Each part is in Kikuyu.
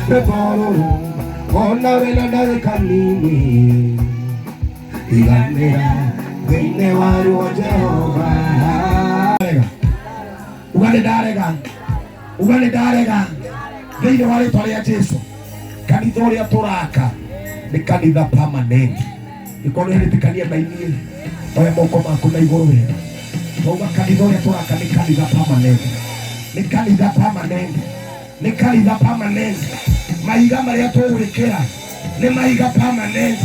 Rwĩmbo rũrũ ona wĩna ndagĩka nini iganĩra thĩinĩ wa ruo Jehova. Rega. Uga nĩ ndarega, uga nĩ ndarega thĩinĩ wa rĩtwa rĩa Jesu. Kanitha ũrĩa tũraka nĩ kanitha permanent. Ikorwo nĩ hĩtĩkania na inyuĩ, oya moko maku na igũrũ wega. Twauga kanitha ũrĩa tũraka nĩ kanitha permanent, nĩ kanitha permanent, nĩ kanitha permanent. Mahiga marĩa tũgwĩkĩra nĩ mahiga permanent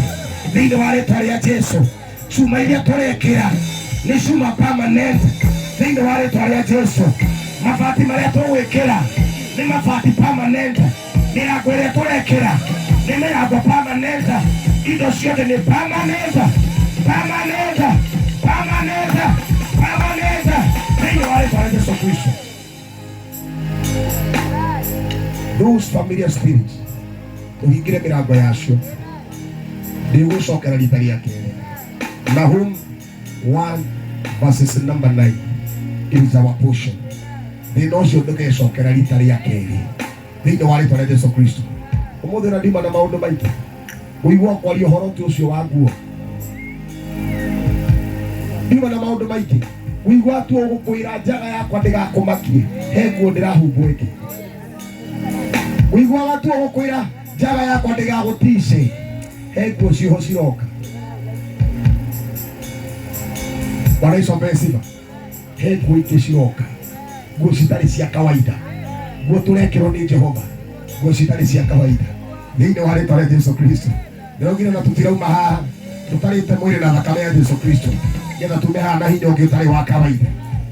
thĩinĩ wa rĩtwa rĩa Jesu. Cuma iria tũrekĩra nĩ cuma permanent thĩinĩ wa rĩtwa rĩa Jesu. Mabati marĩa tũgwĩkĩra nĩ mabati permanent. Mĩrango ĩrĩa tũrekĩra nĩ mĩrango permanent. Indo ciothe nĩ permanent, permanent, permanent, permanent thĩinĩ wa rĩtwa rĩa Jesu Kristo. Those familiar spirits tũhingĩre mĩrango yacio ndĩgũcokera rita rĩa kerĩ. Nahum 1 verses number 9 it is our portion. Thĩna ũcio ndũgecokera rita rĩa kerĩ thĩinĩ wa rĩtwa rĩa Jesu Kristo. Ũmũthĩ ona ndima na maũndũ maingĩ ũigua kwaria ũhoro ti ũcio wa nguo, ndima na maũndũ maingĩ ũigua tu ũgũkwĩra njaga yakwa ndĩgakũmakie, he nguo ndĩrahumbwo ĩngĩ. Ũiguaga tu ũgũkwĩra njaga yakwa ndĩgagũtice, he nguo ciho ciroka. Bwana Yesu apewe sifa. He nguo ingĩ ciroka, nguo citarĩ cia kawaida, nguo tũrekĩrwo nĩ Jehova, nguo citarĩ cia kawaida thĩinĩ wa rĩtwa rĩa Jesu Kristo. Ndĩraugire na tũtirauma haha tũtarĩte mwĩrĩ na thakame ya Jesu Kristo, nĩgetha tume haha na hinya ũngĩ ũtarĩ wa kawaida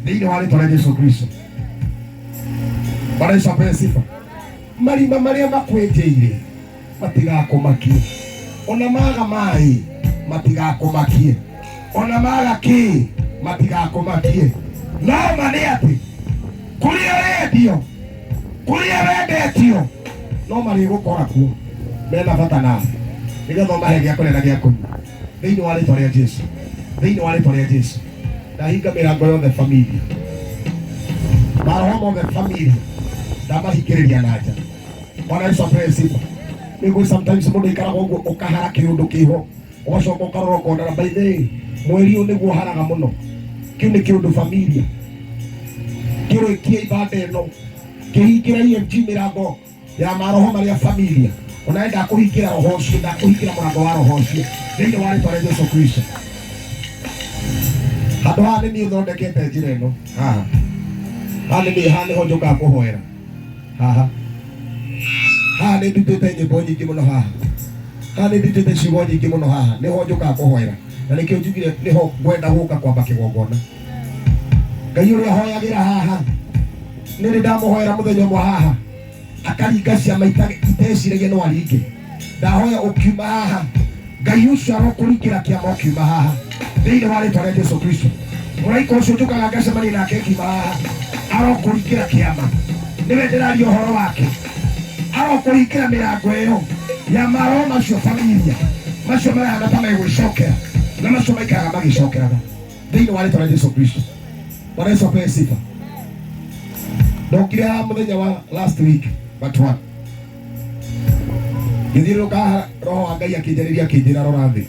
thĩinĩ wa rĩtwa rĩa Jesu Kristo. Bwana Yesu apewe sifa. Marima marĩa makwenjeire matigakũmakie, ona maga maĩ matigakũmakie, ona maga kĩ matigakũmakie. No ma nĩ atĩ kũrĩa ũrendio, kũrĩa wendetio, no marĩgũkora kuo mena bata nawe, nĩgetha ũmahe gĩa kũrĩa na gĩa kũnyua thĩinĩ wa rĩtwa rĩa Jesu, thĩinĩ wa rĩtwa rĩa Jesu. Ndahinga mĩrango yothe familia, maroho mothe familia ndamahingĩrĩria na nja. Bwana Yesu apewe sifa. Nĩguo sometimes mũndũ aikaraga ũguo ũkahara kĩũndũ kĩho ũgacoka ũkarora ũkona na by the way mweri ũyũ nĩguo haraga mũno. Kĩu nĩ kĩũndũ familia kĩrĩkie ibanda ĩno kĩhingĩra EMG mĩrango ya maroho marĩa familia ona enda kũhingĩra roho ũcio ndakũhingĩra mũrango wa roho ũcio thĩinĩ wa rĩtwa rĩa Jesu Kristo. Handũ haha nĩ niĩ thondekete njĩra ĩno haha haha nĩ niĩ haha nĩho njũkaga kũhoera haha haha nĩ ndutĩte nyĩmbo nyingĩ mũno haha haha nĩ ndutĩte ciugo nyingĩ mũno haha nĩho njũkaga kũhoera na nĩkĩo njugire nĩho ngwenda gũka kwamba kĩgongona. Ngai ũrĩa hoyagĩra haha nĩ rĩ ndamũhoera mũthenya ũmwe haha akaringa ciama iteciragia no aringe. Ndahoya ũkiuma haha Ngai ũcio arokũringĩra kĩama ũkiuma haha thĩinĩ wa rĩtwa rĩa Jesu Kristo. Mũraika ũcio njũkaga ngacemania nake ngiuma haha arokũringĩra kĩama, nĩwe ndĩraria ũhoro wake. Arokũhingĩra mĩrango ĩyo ya maroho macio familia macio marahana ta megwĩcokera na macio maikaraga magĩcokeraga thĩinĩ wa rĩtwa rĩa Jesu Kristo. Bwana Yesu apewe sifa. Ndokire haha mũthenya wa last week but one ngĩthiũrũrũka haha roho wa Ngai akĩnjarĩria akĩnjĩra rora thĩ.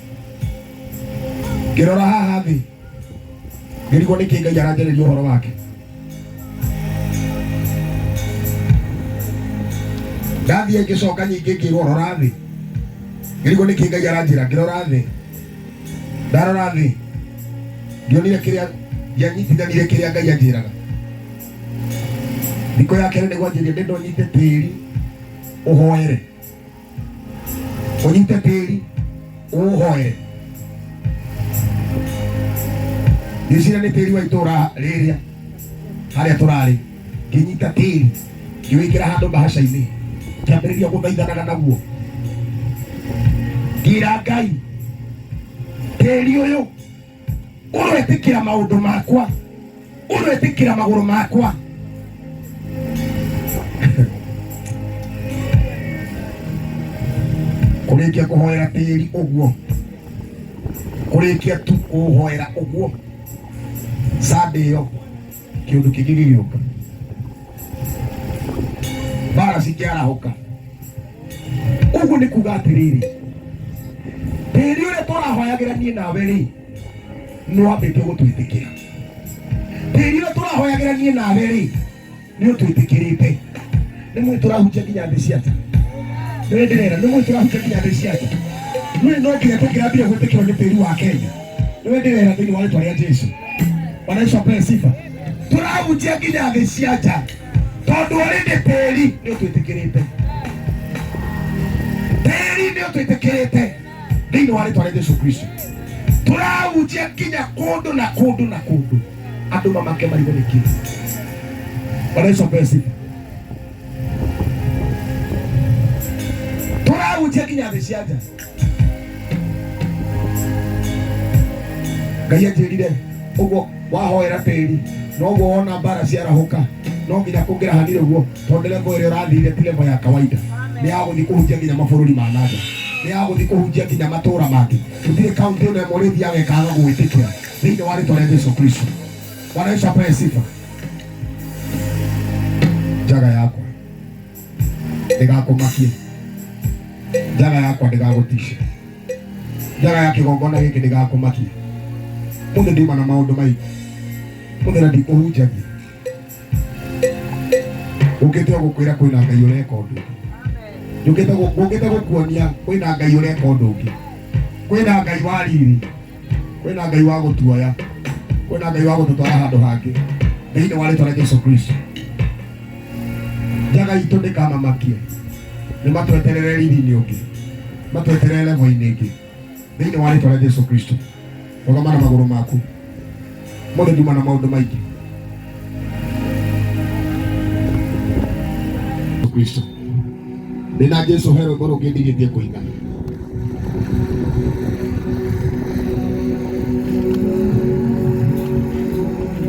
Ngĩrora haha thĩ ngĩrigwo nĩkĩ Ngai aranjarĩria ũhoro wake. Ndathiĩ ngĩcoka nyingĩ ngĩrwo rora thĩ, ngĩrigwo nĩkĩ Ngai aranjĩra. Ngĩrora thĩ, ndarora thĩ ngĩonire kĩrĩa ngĩanyitithanire kĩrĩa Ngai anjĩraga. Thikũ ya kerĩ nĩguo anjĩrire ndĩndwo nyite tĩri ũhoere, ũnyite tĩri ũũhoere. Ngĩciria nĩ tĩri wa itũũra rĩrĩa harĩa tũrarĩ, ngĩnyita tĩri ngĩwĩkĩra handũ mbahaca-inĩ, ngĩambĩrĩria gũthaithanaga naguo, ngĩra Ngai tĩri ũyũ ũroĩtĩkĩra maũndũ makwa, ũroĩtĩkĩra magũrũ makwa. Kũrĩkia kũhoera tĩri ũguo, kũrĩkia tu kũhoera ũguo, Sunday ĩyo kĩũndũ kĩngĩ gĩgĩũka, mbara cikĩarahũka. Ũguo nĩ kuga atĩrĩrĩ, tĩri ũrĩa tũrahoyagĩra niĩ nawe rĩ, nĩ wambĩtie gũtwĩtĩkĩra. Tĩri ũrĩa tũrahoyagĩra niĩ nawe rĩ, nĩ ũtwĩtĩkĩrĩte. Nĩ mwĩ tũrahunjia nginya thĩ cia nja. Nĩ ndĩrera, nĩ mwĩ tũrahunjia nginya thĩ cia nja. Nĩ no nginya tũngĩrambire gwĩtĩkĩrwo nĩ tĩri wa Kenya. Nĩ ndĩrera thĩinĩ wa rĩtwa rĩa Jesu. Bwana Yesu apewe sifa. Tũrahunjia nginya thĩ cia nja tondũ already tĩri nĩ ũtwĩtĩkĩrĩte. Tĩri nĩ ũtwĩtĩkĩrĩte thĩinĩ wa rĩtwa rĩa Jesu Kristo. Tũrahunjia nginya kũndũ na kũndũ na kũndũ, andũ mamake marigwo nĩ kĩ. Bwana Yesu apewe sifa. Tũrahunjia nginya thĩ cia nja. Ngai anjĩrire ũguo wahoera tĩri noguo wona mbara ciarahũka, no nginya kũngĩrahanire ũguo, tondũ level ĩrĩa ũrathire ti level ya kawaida. Nĩ ya gũthiĩ kũhunjia nginya mabũrũri ma nanja, nĩ ya gũthiĩ kũhunjia nginya matũũra mangĩ. Gũtirĩ kaunti ĩno ĩmwe ũrĩthiaga ĩkaga gũgwĩtĩkĩra thĩinĩ wa rĩtwa rĩa Jesu Kristo. Bwana Yesu apewe sifa. Njaga yakwa ndĩgakũmakie, njaga yakwa ndĩgagũtice, njaga ya kĩgongona gĩkĩ ndĩgakũmakie. Mũthĩ ndiuma na maũndũ maingĩ, mũthĩ na ndikũhunjagia, ũkĩte o gũkwĩra kwĩna Ngai ũreka ũndũ ũngĩ. Njũkĩte ngũkĩte gũkuonia kwĩna Ngai ũreka ũndũ ũngĩ, kwĩna Ngai wa riri, kwĩna Ngai wa gũtuoya, kwĩna Ngai wa gũtũtwara handũ hangĩ thĩinĩ wa rĩtwa rĩa Jesu Kristo. Njaga itũ ndĩkamamakie, nĩ matweterere riri-inĩ ũngĩ, matweterere level-inĩ ĩngĩ thĩinĩ wa rĩtwa rĩa Jesu Kristo. Rũgama na magũrũ maku. Mũthĩ nduma na maũndũ maingĩ. Kristo ndĩna Jesu he rwĩmbo rũngĩ ndigĩtie kũina.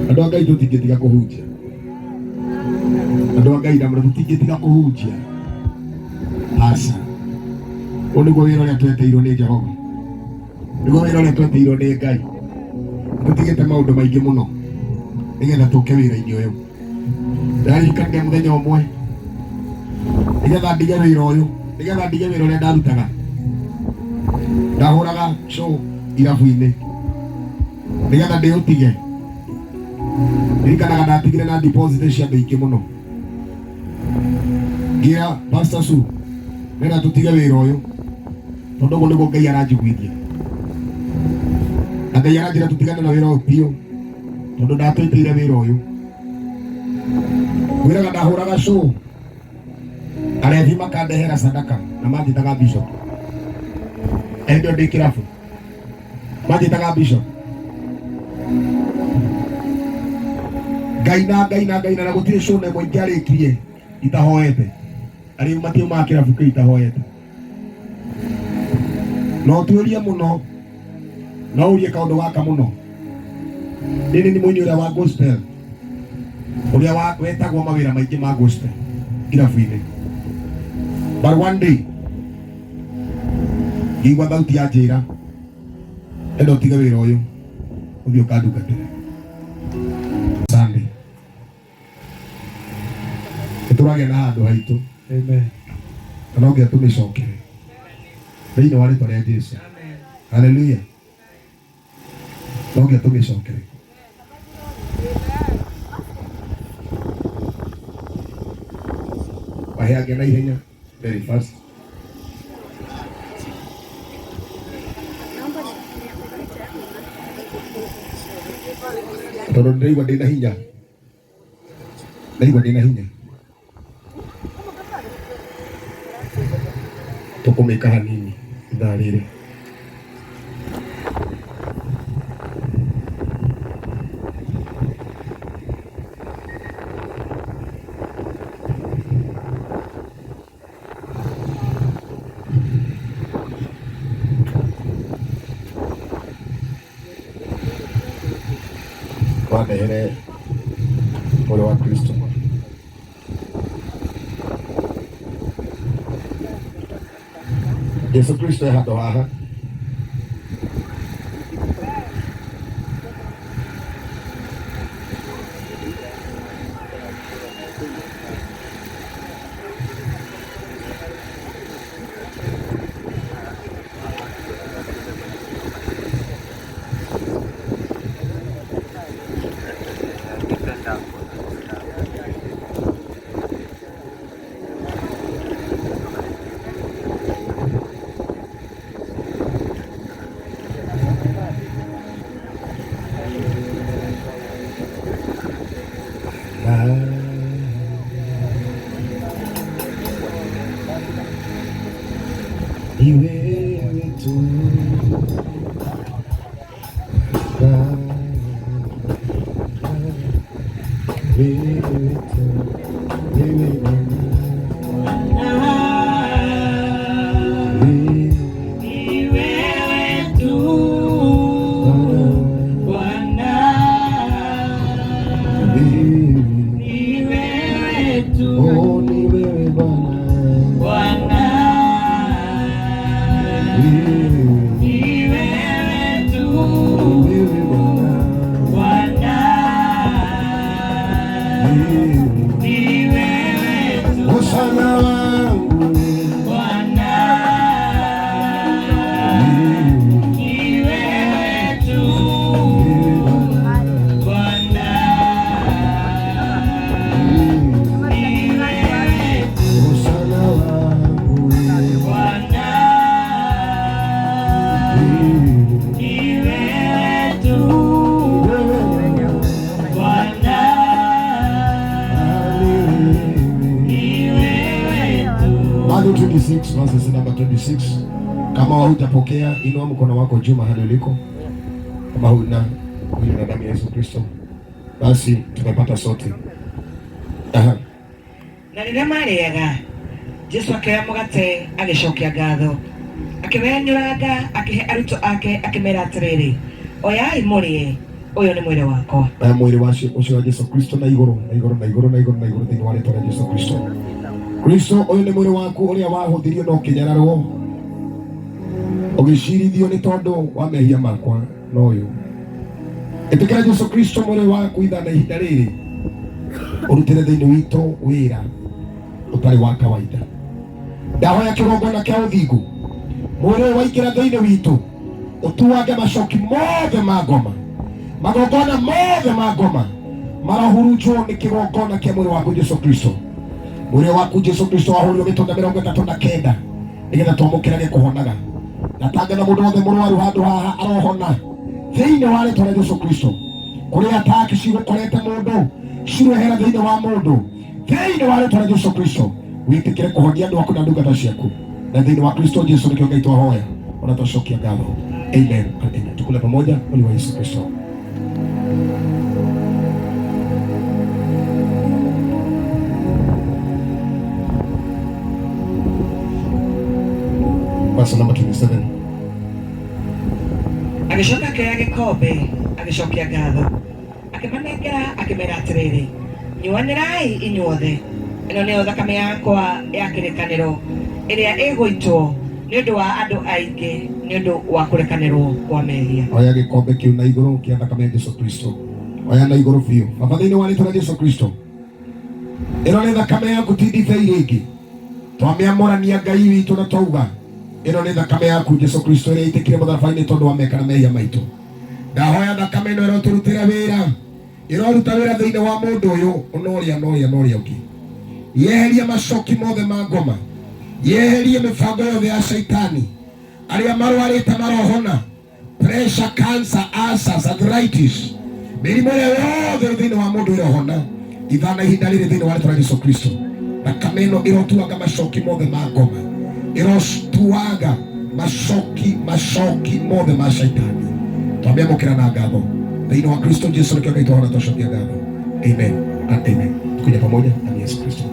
Andũ a Ngai, tũtingĩtiga kũhunjia. Andũ a Ngai, ndamũra, tũtingĩtiga kũhunjia, aca. Ũyũ nĩguo wĩra ũrĩa tweteirwo nĩ Jehova, nĩguo wĩra ũrĩa tweteirwo nĩ Ngai. Tũtigĩte maũndũ maingĩ mũno nĩgetha tũke wĩra-inĩ ũyũ. Ndaririkanire mũthenya ũmwe, nĩgetha ndige wĩra ũyũ, nĩgetha ndige wĩra ũrĩa ndarutaga, ndahũraga show irabu-inĩ, nĩgetha ndĩũtige, ndirikanaga ndatigire na deposit cia andũ aingĩ mũno. Ngĩra Pastor Sue, nĩgetha tũtige wĩra ũyũ, tondũ ũguo nĩguo Ngai aranjiguithia, na Ngai aranjĩra tũtigane na wĩra ũyũ biũ, tondũ ndatwĩtĩire wĩra ũyũ. Ngwĩraga ndahũraga show, arebi makandehera sadaka na manjĩtaga bishop. Hĩndĩ ĩyo ndĩ kĩrabu manjĩtaga bishop. Ngaina, ngaina, ngaina, na gũtirĩ show na ĩmwe ingĩarĩkirie itahoete. Arĩa matiumaga kĩrabu kĩu itahoete. No tuĩrie mũno, no ũrie kaũndũ gaka mũno. Nĩ nĩ mũini ũrĩa wa gospel, ũrĩa wetagwo mawĩra maingĩ ma gospel irabu-inĩ. But one day ngĩigua thauti ya njĩra, enda ũtige wĩra ũyũ ũthiĩ ũkandungatĩre Sunday. Nĩ tũragĩa na handũ haitũ. Amen. Na no nginya tũmĩcokere thĩinĩ wa rĩtwa rĩa Jesu. Haleluya. No nginya tũmĩcokere. Waheange na ihenya, very fast. Tondũ ndĩraigua ndĩna hinya, ndaigua ndĩna hinya, tũkũmĩka hanini ithaa rĩrĩ. Wandehere mwĩrĩ wa Kristo. Jesu Kristo e handũ haha. Ni wewe tu Baba, wewe tu, wewe Bwana, wewe Ni wewe tu Bwana, wewe, ni wewe tu oh, ni wewe Bwana, Bwana, wewe, ni wewe tu wewe Bwana, Bwana, wewe, ni wewe tu Hosana wangu, Bwana, wewe, ni wewe tu wewe Bwana, Bwana, wewe, ni wewe tu Hosana wangu, Bwana, wewe, ni wewe tu wewe Bwana, ni wewe tu. Matthew 26 verses number 26. Kama hujapokea inua mkono wako juu mahali uliko. Kama huna mwili na damu ya Yesu Kristo, basi tumepata sote. Aha. Na rĩrĩa marĩaga, Jesũ akĩoya mũgate, agĩcokia ngatho, akĩwenyũranga, akĩhe arutwo ake, akĩmera atĩrĩrĩ, oyai mũrĩe, ũyũ nĩ mwĩrĩ wakwa. Na mwĩrĩ wacio ũcio wa Yesu Kristo na igũrũ na igũrũ na igũrũ na igũrũ na igũrũ thĩinĩ wa rĩtwa rĩa Yesu Kristo. Kristo ũyũ nĩ mwĩrĩ waku ũrĩa wahũthirio na ũkĩnyararwo ũgĩcirithio nĩ tondũ wa mehia makwa na ũyũ. Ĩtĩkĩra Yesu Kristo mwĩrĩ waku ithaa na ihinda rĩrĩ ũrutĩre thĩinĩ witũ wĩra ũtarĩ wa kawaida. Ndahoya kĩgongona kĩa ũthingu mwĩrĩ ũyũ waingĩra thĩinĩ witũ ũtuange macoki mothe ma ngoma, magongona mothe ma ngoma marahurunjwo nĩ kĩgongona kĩa mwĩrĩ waku Jesu Kristo. Mwĩrĩ waku Jesu Kristo wahũrirwo mĩtũnda 39 nĩgetha twamũkĩrage kũhonaga. Natangatha mũndũ wothe mũrwaru handũ haha arohona thĩinĩ wa rĩtwa rĩa Jesu Kristo. Kũrĩa ataki cigũkorete mũndũ cirehera thĩinĩ wa mũndũ thĩinĩ wa rĩtwa rĩa Jesu Kristo. Wĩtĩkĩre kũhonia andũ aku na ndungata ciaku na thĩinĩ wa Kristo Jesu nĩkĩo Ngai twahoya ona twacokia ngatho. Amen and amen. Tukule pamoja mwili wa Yesu Kristo. Verse number 27. Agĩcoka akĩoya gĩkombe, agĩcokia ngatho, akĩmanengera, akĩmera atĩrĩrĩ, nyuanĩrai inyuothe, ĩno nĩyo thakame yakwa ya kĩrĩkanĩro ĩrĩa ĩgũitwo nĩ ũndũ wa andũ aingĩ nĩ ũndũ wa kũrekanĩrwo kwa mehia. Oya gĩkombe kĩu na igũrũ kĩa thakame ya Jesu Kristo. Oya na igũrũ biũ. Baba thĩinĩ wa rĩtwa rĩa Jesu Kristo, ĩno nĩ thakame yaku ti ndibei rĩngĩ. Twamĩamũrania Ngai witũ na twauga ĩno nĩ thakame yaku Jesu Kristo ĩrĩa ĩitĩkire mũtharaba-inĩ tondũ wa meka na mehia maitũ. Ndahoya thakame ĩno ĩrotũrutĩra wĩra, ĩroruta wĩra thĩinĩ wa mũndũ ũyũ ona ũrĩa na ũrĩa na ũrĩa ũngĩ. Yeherie macoki mothe ma ngoma, yeherie mĩbango yothe ya shaitani. Arĩa marwarĩte marohona pressure, cancer, ulcers, arthritis, mĩrimũ ĩrĩa yothe ĩrĩ thĩinĩ wa mũndũ ĩrohona ithaa na ihinda rĩrĩ thĩinĩ wa rĩtwa rĩa Jesu Kristo. Thakame ĩno ĩrotuanga macoki mothe ma ngoma, ĩrotuanga macoki mothe ma shaitani. Twamĩamũkĩra na ngatho thĩinĩ wa Kristo Jesu nĩkĩo Ngai twahona twacokia ngatho. Amen and amen. Tukuja pamoja na Yesu Kristo.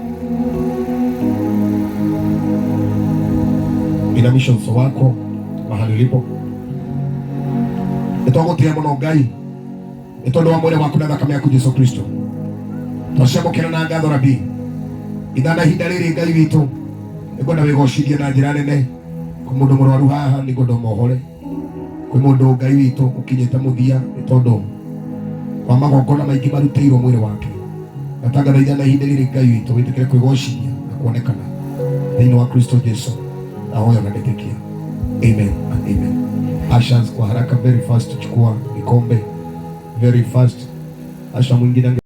Inamisha uso wako mahali ulipo. Nĩtwagũtĩĩa mũno Ngai nĩ tondũ wa mwĩrĩ waku na thakame yaku Jesu Kristo. Twacamũkĩra na ngatho Rabi ithaa na ihinda rĩrĩ Ngai witũ nĩngwenda wĩgocithie na njĩra nene. Kwĩ mũndũ mũrwaru haha nĩngwenda ũmohore. Kwĩ mũndũ Ngai witũ ũkinyĩte mũthia nĩ tondũ wa magongona maingĩ marutĩirwo mwĩrĩ wake. Natangatha ithaa na ihinda rĩrĩ Ngai witũ wĩtĩkĩre kwĩgocithia na kuonekana thĩinĩ wa Kristo Jesu. Nahoya na ndetĩkia. Amen and amen. Ushers kwa haraka very fast, chukua vikombe very fast. Asha mwingine.